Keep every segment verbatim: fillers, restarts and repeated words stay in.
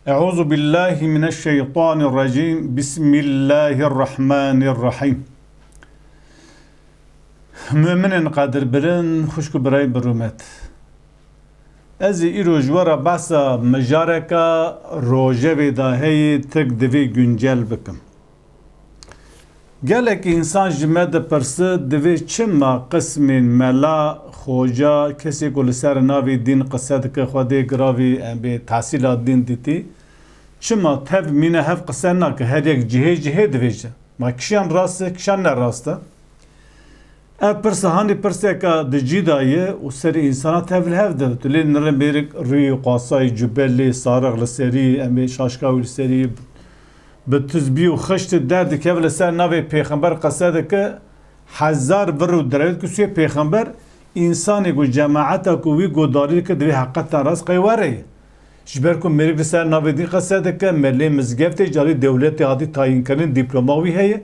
Euzu billahi mineşşeytanirracim. Bismillahirrahmanirrahim. Muminên qedirbirin, xwişk û birayên bi rûmet. Ez ê îro ji we re behsa mijareka rojevê daheyê tirk divê guncel bikim. Gelek însan ji me dipirse, divê çima qismên mela, xoca, kesê ku li ser navê dîn qise dike, Xwedê giravî, em bê tehsîla dîn dîtî, çima tev mîne hev qise nake, her yek cihê cihê divêje? Ma kişan rast e, kişan ne rast e? Ev pirsa hanî pirseka di cî de ye û serê însana tev li hev de. Tu lê nirê mêrik rûyê qasayî, cubelê, sarix li serî, em ê şaşka wî li serî, bi tizbî û xiştê derdikeve li ser navê pêxember qise dike, hezar vir û direwt ku sûyê pêxember, însanê ku cemaeta ku wî godarî dike divê heqetan rast qey were ye. Ji ber ku mêrik li ser navê dîn qise dike, melê mizgeftê carî dewletê hatî tayînkirin, dîploma wî heye.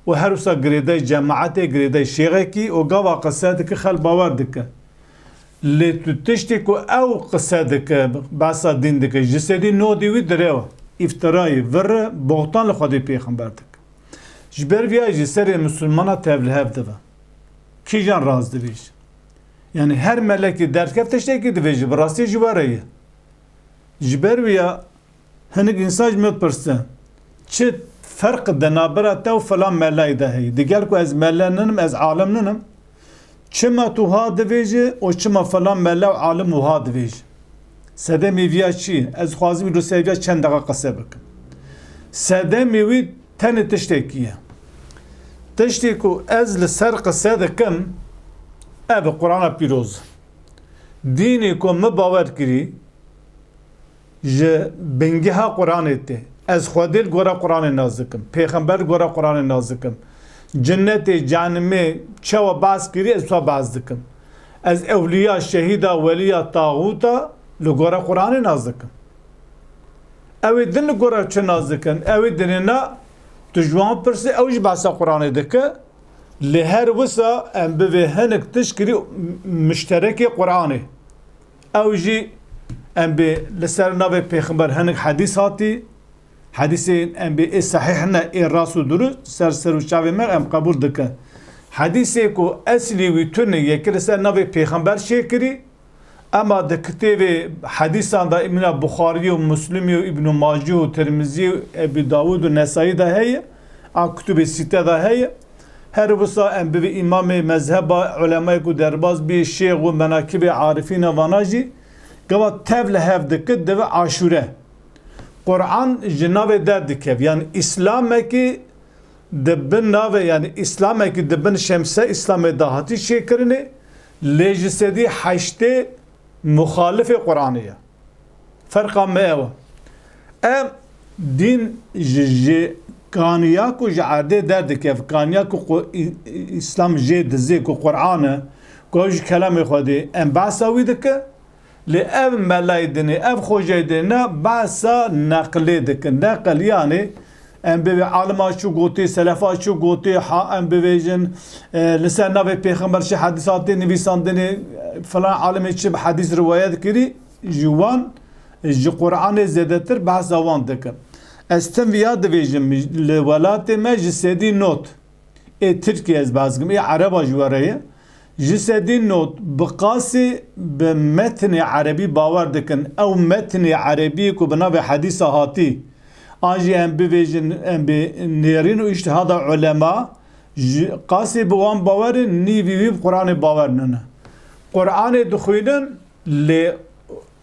û her wisa girêdayî cemaetê, girêdayî şêxekî û gava qise dike, xel bawer dike. Lê tu tiştê ku ew qise dike, behsa dîn dike, ji sedî nodî wî direw e. Îftirayî, vir e, boxtan li Xwedê pêxember dike. Ji ber viya jî serê misilmana tev li hev dive. Kîjan rast divêje? Yanî her melekî derkev tiştekî divêje, bi rastî ji we re ye. Ji ber wiya hinek însan ji min dipirse, çi ferq di navbera te û filan melayî de heye? Digel ku ez mele ninim, ez alim ninim, çima tu ha divêjî û çima filan mela û alim wiha divêjî? Sedemê viya çi ye? Ez dixwazim îro ser viya çend deqa qise bikim. Sedemê wî tenê tiştekî ye. Tiştê ku ez li ser qise dikim, ev e Qur'ana pîroz. Dînê ku min bawer kirî, ji bingeha Qur'anê tê. Ez Xwedê li gora Qur'anê nas dikim. Pêxember li gora Qur'anê nas dikim. Cinnetê, cehenimê çawa behs kirî, ez wisa behs dikim. Ez ewliya, şehîda, weliya, taxûta li gora Qur'anê nas dikim. Ew ê din li gora çi nas dikin? Ew ê dinê na, tu ji wan pirsî, ew jî behsa Qur'anê dike. Lê her wisa em bivê hinek tişt kirî mişterekê Qur'anê. Ew jî em bê li ser navê pêxember hinek hedîs hatî. Hedîsê em bê ê sehîh ne, ê rast û dirust, ser ser û çavê me em qebûl dikin. Hedîsê ku eslî wî tune, yekê li ser navê pêxember çêkirî, ema di kitêbê hedîsan de, îmîna Buxarî û Muslimî û Îbnû Macî û Tirmizî û Ebî Dawûd û Nesayî de heye, a kutubê sîte de heye. Her wisa em bivê îmamê mezheba, ulemayê ku derbas bî, şêx û menakibê arifîna vana jî, gava tev li hev dikit, dive aşûre. Qur'an ji navê derdikev, yanî îslamekî di bin navê, yanî îslamekî di bin şemse îslamê dahatî çêkirinê, lê ji sedî heştê muxalifê Qur'anê ye. Ferqa me ew e. Em dîn ji, ji kaniya ku ji erdê derdikev, kaniya ku Qu-, î-, î-, îslam jê dizê ku Qur'an e, ku ew ji kelamê Xwedê, em behsa wî dike, lê ev melayê dinê, ev xocayê dinê ne behsa neqlê dikin. Neqil yanî em bivê alima çû gotê, selefa çû gotê, ha em bivêjin, e, li ser navê pêxember çi hedîs hatê nivîsandinê, e, filan alimê çi bi hedîs riwayet kirî, ji wan, e, ji Qur'anê zêdetir behsa wan dikin. Ez tim viya divêjim, li welatê me ji sedî not. Ê Tirkiyê ez behs dikim, ê Ereba ji we re ye. Ji sedî not bi qasî bi metnê erebî bawer dikin. Ew metnê erebî ku bi navê hedîsa hatî, an jî em bivêjin, em bi nêrîn û îştihada ulema, ji qasî bi wan bawer in, nîvî wî bi Qur'anê bawer nine. Qur'anê dixwînin, lê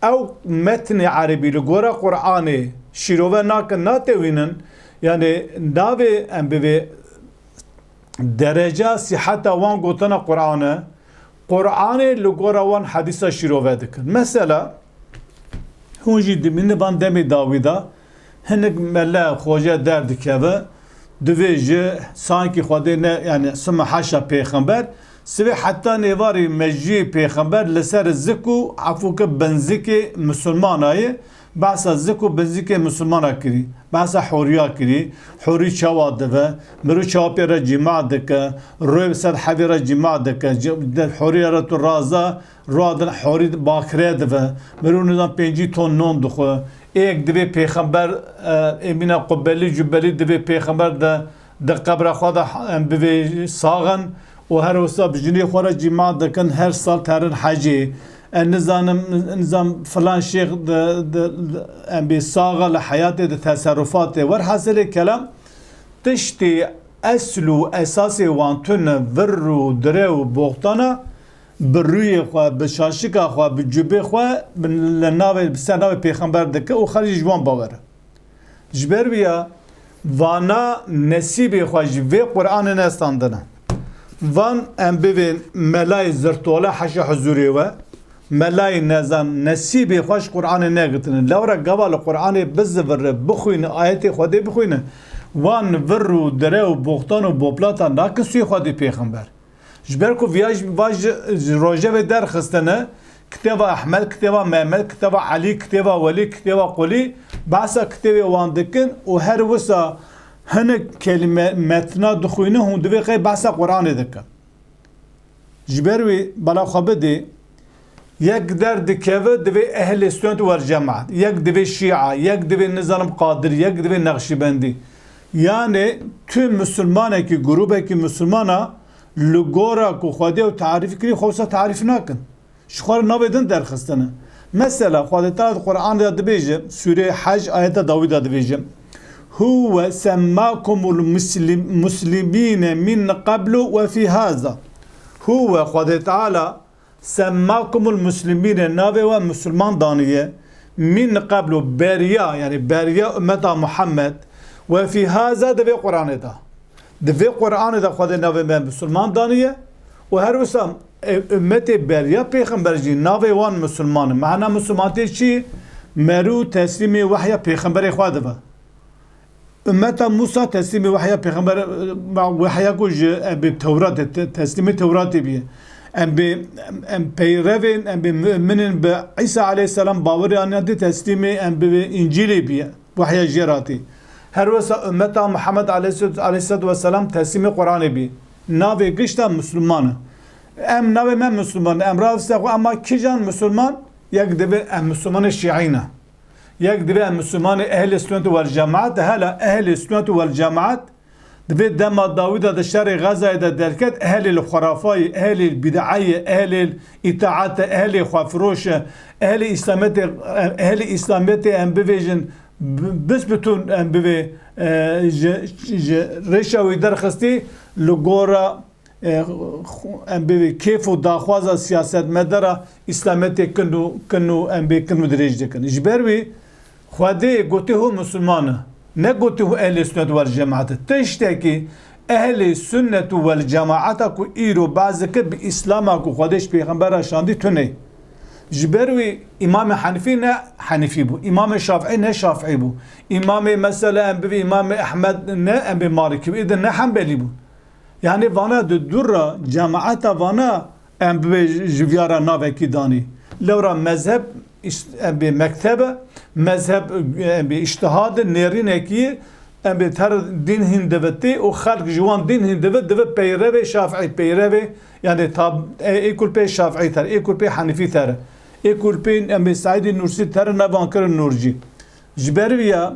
ew metnê erebî li gora Qur'anê şîrove nakin, natewînin, yanî navê em bivê dereca sîheta wan gotina Qur'an e, Qur'anê li gora wan hedîsa şîrove dikin. Mesela, hûn jî dimînin van demê dawî de hinek mele, xoce derdikeve, divê ji sankî Xwedê ne, yanî sima heşa pêxember, sivê heta nêvarî meciyê pêxember li ser zik û efû ke binzikê misilmana ye, behsa zik û binzikê misilmana kirî, behsa horiya kirî, horî çawa dive, mirov çawa pê re cîma dike, royê bi ser hevê re cîma dike, ci-, de-, horî re tu raza, Radin horî bakire dive, mirov nizan pêncî ton non dixwe. Êk divê pêxember, e, ê mîna qubelî cubelî divê pêxember de, di qebra xwe de, em, bivê sax in û her wisa bi jinê xwe re cîma dikin, her sal terin hecê. E, nizanim, nizam filan şêx di, di, di, em, bê sax e li heyatê, di teserrufatê. Werhasilê kelam, tiştê esl û esasê wan tune, vir û dire û boxtana, bi rûyê xwe, bi şaşika xwe, bi cubê xwe, bi, li navê, bi ser navê pêxember dike û xelk jî ji wan bawer e. Ji ber wî ya vana nesîbê xwe ji vê Qur'anê nestandine. Van em bivên melayê zirtole heşa huzûrê we, melayê nezan nesîbê xwe ji Qur'anê negirtine. Lewra gava li Qur'anê bizivire, bixwîne, ayetê Xwedê bixwîne, wan vir û dire û boxtan û boplata nakin sûyê Xwedê pêxember. Ji ber ku viya ji, va ji, ji rojevê derxistine, kitêba Ehmed, kitêba Mehmed, kitêba Elî, kitêba Welî, kitêba Qulî, behsa kitêbê wan dikin û her wisa hinek kelîme metna dixwîne, hûn divê qey behsa Qur'anê dikin. Ji ber wî bela xwe bidê, yek derdikeve divê ehlê sunnet wel cemaat, yek divê şîa, yek divê nizanim qadir, yek divê neqşîbendî. Yanê tu misilmanekî, grûbekî misilmana li gora ku Xwedê ew tarîf kirî, xwe wisa tarîf nakin. Ji xwe re navê din derxistine. Mesela, Xwedê Teala di Qur'anê de dibêje, Sûreyê Hec, ayeta dawî de dibêje, "Huwe semmakumul muslim-, muslimîne min qablu ve fî haza." Huwe, Xwedê Teala, "Semmakumul muslimîne", navê we misilman daniye, "min qablu", beriya, yanî beriya ummeta Muhammed, "ve fî haza", di vê Qur'anê de. Di vê Qur'anê de Xwedê navê me misilman daniye û her wisa, e, ummetê beriya pêxember jî navê wan misilman e. Mehna misilmantiyê çi? Merû teslîmê wehya pêxemberê xwe dibe. Ummeta Musa teslîmê wehya pêxember, e, wehya ku ji, e, bi Tewratê, te-, teslîmê Tewratê bîye. Em bi, em, em peyrevên, em bi mu'minên bi Îsa aleyhisselam bawerê aniye dî teslîmê em bi Încîlê bîye. Wehya jê re hatî. Her wisa ummeta Muhammed aleyhisselatu, aleyhisselatu vesselam teslîmê Qur'anê bî. Navê gişta Musulman e. Em navê me Musulman e. Em raviste xwe, ema kîjan Musulman? Yek divê em Musulmanê Şiî ne. Yek divê em Musulmanê Ehlê Sunnet wel Cemaat, hela Ehlê Sunnet wel Cemaat Divê dema Dawîda di şerê Xezayê de derket, ehlê li xurafayê, ehlê li bîd'ayê, ehlê li îtaat e, ehlê xwefiroş e, ehlê îslametê, ehlê îslametê em bivêjin, bi-, bisbitûn em bivê, e, ji, ji rêşa wî derxistî li gora, e, xu-, em bivê kêf û daxwaza siyasetmedara îslametê kin û, kin û em bê kin û dirêj dikin. Ji ber wî Xwedê gotî hû misilman e. Ne gotî hû ehlê sunnet wel cemaat e. Tiştekî ehlê sunnet û wel cemaata ku îro behs dike bi îslama ku Xwedê ji pêxember re şandî tune. Ji ber wî Îmamê Henîfî ne Henîfî bû. Îmamê Şafîî ne Şafîî bû. Îmamê mesela em bivî Îmamê Ehmed ne em bê Malikî bû. Îdin ne Hembelî bû. Yanî vana di dûr re cemaeta vana em bibê ji, ji viya re navekî danî. Lewra mezheb îş-, em bê mekteb e, mezheb, em bê îştihad e, nêrînekî em bê ter dîn hîn divitî û xelk ji wan dîn hîn divit, divit peyrevê Şafîî, peyrevê, yanî tab-, ê, ê ku li pê Şafîî ter, ê ku li pê Henîfî ter, ê ku li pê em bê Seîdî Nûrsî ter, nevan kirin Nûrcî. Ji ber vî ya,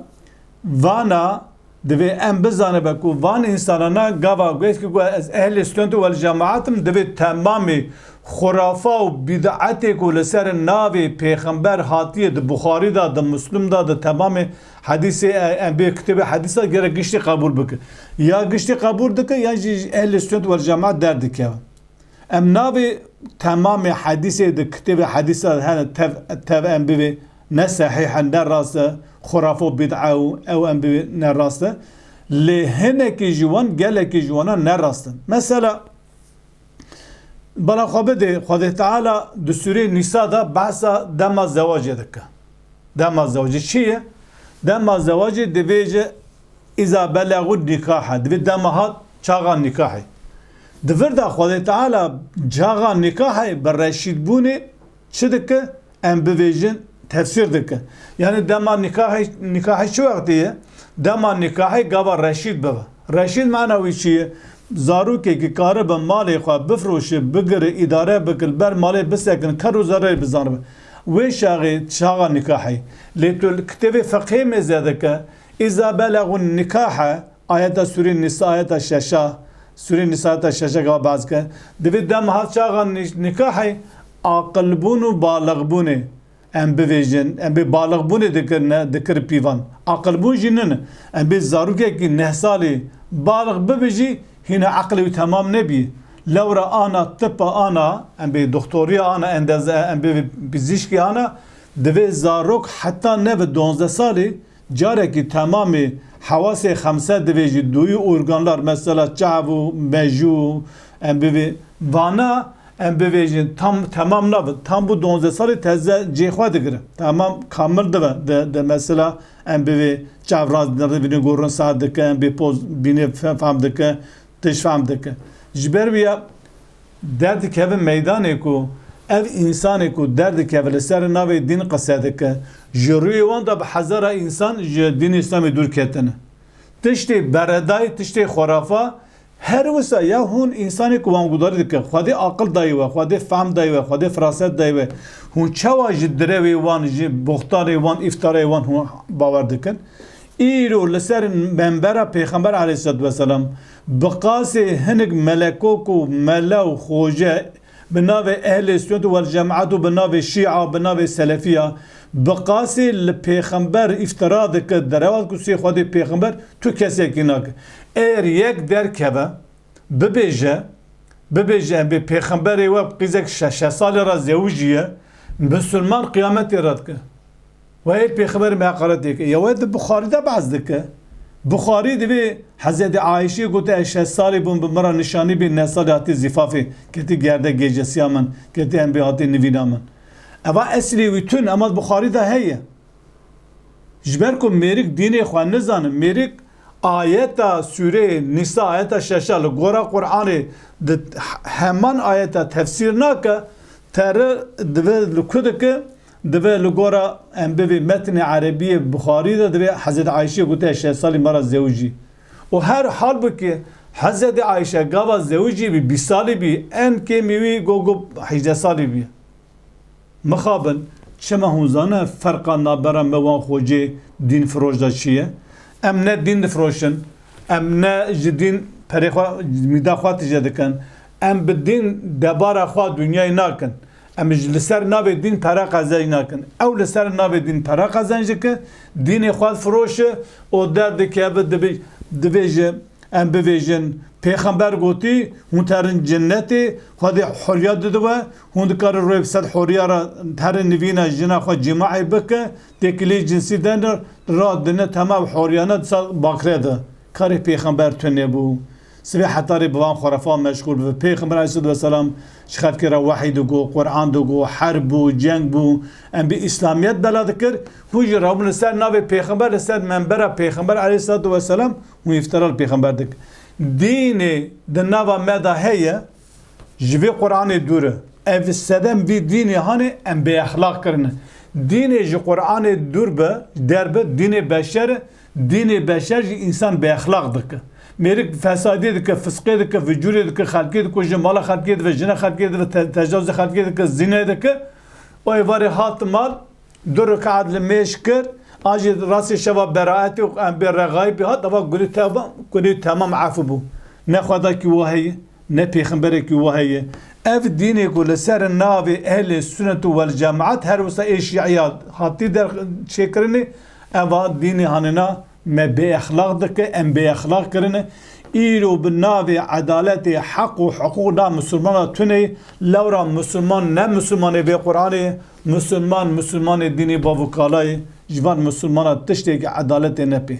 Vana divê em bizanibe ku van însanana gava goyet ki ku ez ehlê sunnet wel cemaat im, divê temamê xurafa û bid'etê ku li ser navê pêxember hatiye di Buxarî de, di Muslim de, di temamê hedîsê, e, em bê kitêbê hedîsa gerek giştî qebûl bike. Ya giştî qebûl dike, yan jî ehlê sunnet wel cemaat derdikeve. Em navê temamê hedîsê di kitêbê hedîsa hene tev, tev em bivê ne sehîh e, ne rast e, xurafo bid'e û ew em bivê ne rast e. Lê hinekî ji wan, gelekî ji wana ne rast in. Mesela, bala xwe bidê, Xwedê Teala di Sûrê Nîsa de behsa dema zewacê dike. Dema zewacê çi ye? Dema zewacê divêje, "Îza belexû nîkahe", divê dema hat çaxa nîkahê. Di vir de Xwedê Teala çaxa nîkahê bi reşîdbûnê çi dike? Em bivêjin tefsîr dike. Yanî dema nîkahê, nîkahê çi wextê ye? Dema nîkahê gava reşîd bibe. Reşîd mana wî çi ye? Zarokekî karibe malê xwe bifroşe, bigire, îdare bike, li ber malê bisekine, ker û zererê bizanibe. Wê çaxê çaxa nikahê. Lê tu li kitêbê fiqhê mêze dike, îza belegun nikahe, ayeta Sûrê Nîsa, ayeta şeşa, Sûrê Nîsa ayeta şeşa gava behs ke. Divê dem hat çaxa ni-, nikahê, aqilbûn û balixbûnê. Em bivêjin, em bê balixbûnê dikirine, dikir pîvan. Aqilbûn jî nine. Em bê zarokekî neh salî balix bibe jî hîna eqlê wî temam nebî. Lewra ana, tipa ana, em bê doktoriya ana, endeze, em bê pizîşkî ana, divê zarok heta neve duwazdeh salî carekî temamê hewasê xemse divê jî duyî organlar, mesela çav û mejû û em bivê vana, em bivêjin tam, temam nabe. Tam bu duwazdeh salî teze cê xwe digire. Temam kamil dibe. De, de mesela em bivê çav rast nirî bîne gorin saet dike, em bê poz bîne fe-, fehm dike, tişt fehm dike. Ji ber wî ya derdikeve meydanê ku ev însanê ku derdikeve li ser navê dîn qise dike, ji rûyê wan de bi hezara însan ji dînê Îslamê dûr ketine. Tiştê beredayî, tiştê xurafa, her wisa ya hûn însanê ku wan gudarî dike, Xwedê aqil dayî we, Xwedê fehm dayî we, Xwedê firaset dayî we, hûn çawa ji direwê wan, ji boxtanê wan, îftirayê wan hûn bawer dikin? Îro li ser membera Pêxember aleyhisselatu vesselam bi qasê hinek melekok û mela û xoce bi navê ehlê sunnet û wel cemaat û bi navê şîa, bi navê selefiya, bi qasê li pêxember îftira dike, derewa dike sê Xwedê pêxember, tu kesekî nake. Eger yek derkeve, bibêje, bibêje, em bê pêxemberê we qîzek şeş salî re zewicî ye, misilman qiyametê red dike. Wê pêxemberê me heqaretê ke. Ya wê di Buxarî de behs dike. Buxarî divê Hezretî Ayşê gote, ez şeş salî bûm, bi min re nişanî bî, neh salî hatî zîfafê, ketî gerde gêcesiya min, ketî em bê hatî nivîna min. Eva eslê wî tune, ema di Buxarî de heye. Ji ber ku mêrik dînê xwe nizane, mêrik ayeta sûreyê Nîsa, ayeta şeşa li gora Qur'anê di heman ayeta tefsîr nake, tere divê li ku dike, divê li gora em bivê metnê erebiyê Buxarî de divê Hezretî Ayşê gote, "Şeş salî me re zewicî." Û her halbûkî Hezretî Ayşe gava zewicî bî, bîst salî bî, en kêmî wî go go hejdeh salî bî. Mixabin, çima hûn zane ferqa nabera me wan xocê dîn firoş de çi ye? Em ne dîn difiroşin, em ne ji dîn perê xwe, mîda xwe tije dikin. Em bi dîn debara xwe dinyayê nakin. Em ji li ser navê dîn pere qezenc nakin. Ew li ser navê dîn pere qezenc dike, dînê xwe difiroşe û derdikeve dibe-, dibêje, Em bivêjin, Pêxember gotî, hûn terin cinnetê, Xwedê huriya dide we, hûn dikarin rûyê bi sed huriya re terin nivîna jina xwe cîmaê bike, têkilî cinsî de ne, ra dine temam huriyane disa bakre de. Karê Pêxember tune bû. Sibê hetarê bi van xurefan meşxûl bibe. Pêxember aleyhisselatu vesselam ji xelkê re wehî digot, Quran digot, herb bû, ceng bû. Em bi Îslamiyet bela dikir, hûn jî rabûn li ser navê Pêxember, li ser membera Pêxember aleyhisselatu vesselam, Hûn îftira li pêxember dikin. Dînê di nava me de heye, ji vê Quranê dûr e. Ev sedem vî dînê hanê em bêexlaq kirine. Dînê ji Quranê dûr be, derbe, dînê beşer e. Dînê beşer jî însan bêexlaq dike. Mêrik fesadê dike, fisqê dike, vicûrê dike, xelkê dikuje, mala xelkê dive, jina xelkê dive, te-, tecawizê xelkê dike, zînê dike. O êvarê hat mal, Du rekaat li mêj kir, an jî rastî şeva beraetê û em bê rexayî bî hat, eva gulî temam, gulî temam efû bû. Ne Xwedakî wa heye, ne pêxemberekî wa heye. Ev dînê ku li ser navê ehlê sunnet û wel cemaat her wisa ê şîiya hatî der çêkirinê, eva dînê hanina me bêexlaq dike, em bêexlaq kirine. Îro bi navê edaletê, heq û hiqûq na misilmana tune ye, lewra misilman ne misilmanê vê Quranê ye, misilman misilmanê dînê bav û kalayê, ji van misilmana tiştekî edaletê nepê.